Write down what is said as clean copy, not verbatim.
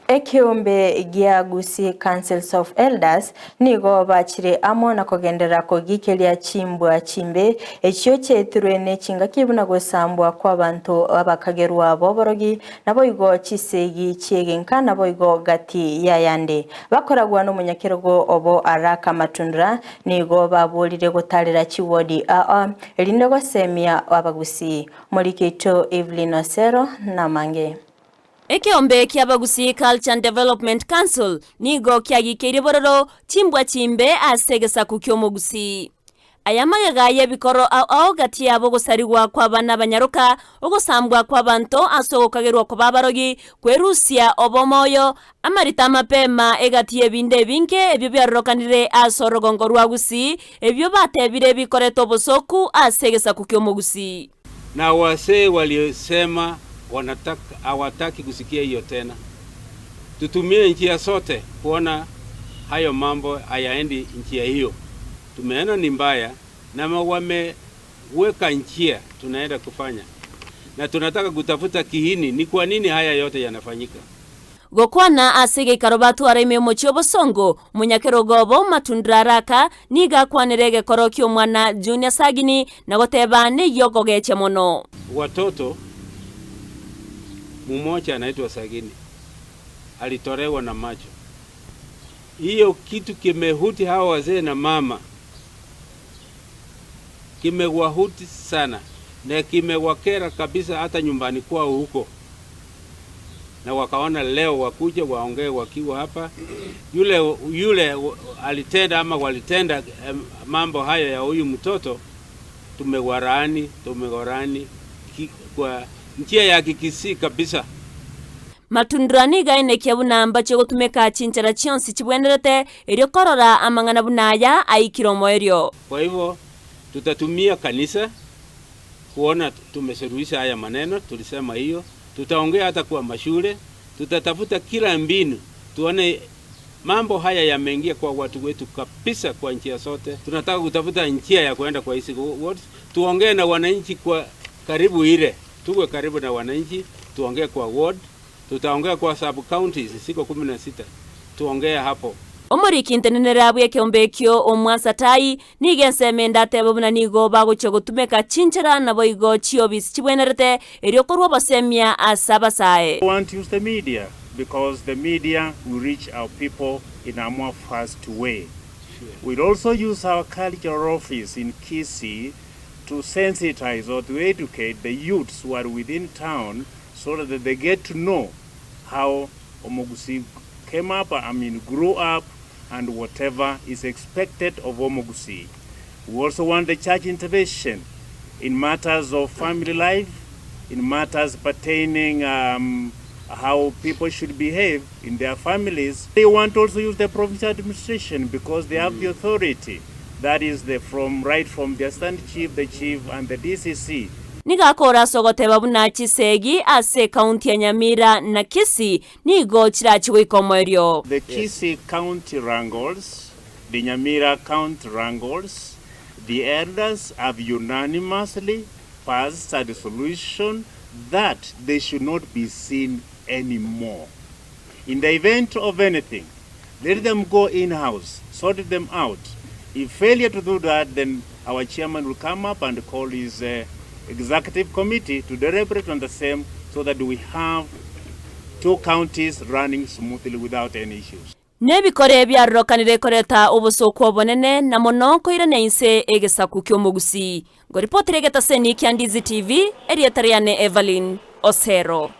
Ekeombe gia Gusii Councils of Elders nigo bachire amo na kogenderera kogikeria chimbwa chimbe echio chiaitirwe ne chingaki buna gosambwa kw'abanto abakagerwa b'oborogi naboigo chisegi chi'egenka naboigo gati y'ayande. Bakoragwa nomonyakerogo obo Araka Matundura nigo baborire gotarera chiwodi aa erinde gosemia Abagusii. Omoriki oito Evelyn Osero namange. Ekeombe ki'Abagusii Culture and Development Council nigo kiagikeirie bororo chimbwa chimbe ase egesaku ki'Omogusii. Aya magega y'ebikoro ao ao gati yabo ogosarigwa kw'abana abanyaroka, ogosambwa kw'abanto ase ogokagerwa koba abarogi, kwerusia obomoyo, amarita amapema egati y'ebinde ebinge ebio biarorokanire ase orogongo rwa Gusii, ebio batebire bikoreta obosooku ase egesaku ki'Omogusii. Na wazee waliosema wanataka hawataki kusikia hiyo tena. Tutumie njia zote kuona hayo mambo hayaendi njia hiyo. Tumeona ni mbaya na wameweka njia tunaenda kufanya, na tunataka kutafuta kiini ni kwa nini haya yote yanafanyika. Gokwana ase egeikaro batwara ime omochie obosongo, omonyakerogo obo Matundura Araka nigo akwanire egekoro ki'omwana Junior Sagini na goteba neyio okogechia mono. Watoto mumoja anaitwa Sagini alitolewa na macho. Hiyo kitu kimehuti hawa wazee na mama, kimewahuti sana na kimewakera kabisa, hata nyumbani kwao huko, na wakaona leo wakuje waongee wakiwa hapa. Yule yule alitenda ama walitenda mambo hayo ya huyu mtoto, tumewalaani kwa njia ya Kikisii kabisa. Matundura nigo aenekia buna mbache gotumeka chinchera chionsi chibwenerete erio korora amang'ana buna aya aikire omoerio. Kwa hivyo tutatumia kanisa kuona tumesuluhisha haya maneno, tulisema hiyo. Tutaongea hata kwa mashule, tutatafuta kila mbinu tuone mambo haya yameingia kwa watu wetu kabisa kwa njia zote. Tunataka kutafuta njia ya kuenda kwa hizi wards, tuongee na wananchi kwa karibu ile, tuwe karibu na wananchi, tuongee kwa ward, tutaongea kwa sub counties siko 16, tuongee hapo. Omoriki ntenenera bw'ekeombe ekio Omwansa Tai nigo ensemo ende ateba buna nigo bagochia gotumeka chinchera naboigo chiobisi chibwenerete erio korwa obosemia ase abasae. We want to use the media because the media will reach our people in a more fast way. We'll also use our cultural office in Kisii to sensitize or to educate the youths who are within town so that they get to know how Omogusii came up, I mean, grew up, and whatever is expected of Omogusii. We also want the church intervention in matters of family life, in matters pertaining how people should behave in their families. They want to also use the provincial administration because they have the authority. That is the from right from the assistant chief, the chief, and the DCC. Nigo akora ase ogoteba buna chisegi ase ekaunti ya Nyamira na Kisii nigo chirachi goika omoerio. The Kisii County Wrangles, the Nyamira County Wrangles, the elders have unanimously passed a resolution that they should not be seen anymore. In the event of anything, let them go in-house, sort them out. If failure to do that, then our chairman will come up and call his executive committee to deliberate on the same so that we have two counties running smoothly without any issues. Nebikore biarokanire koreta obosooku obonene na mono koirania inse egesaku ki'omogusii. Ngoripotera egetaseni kia Ndizi TV, erieta riane Evelyn Osero.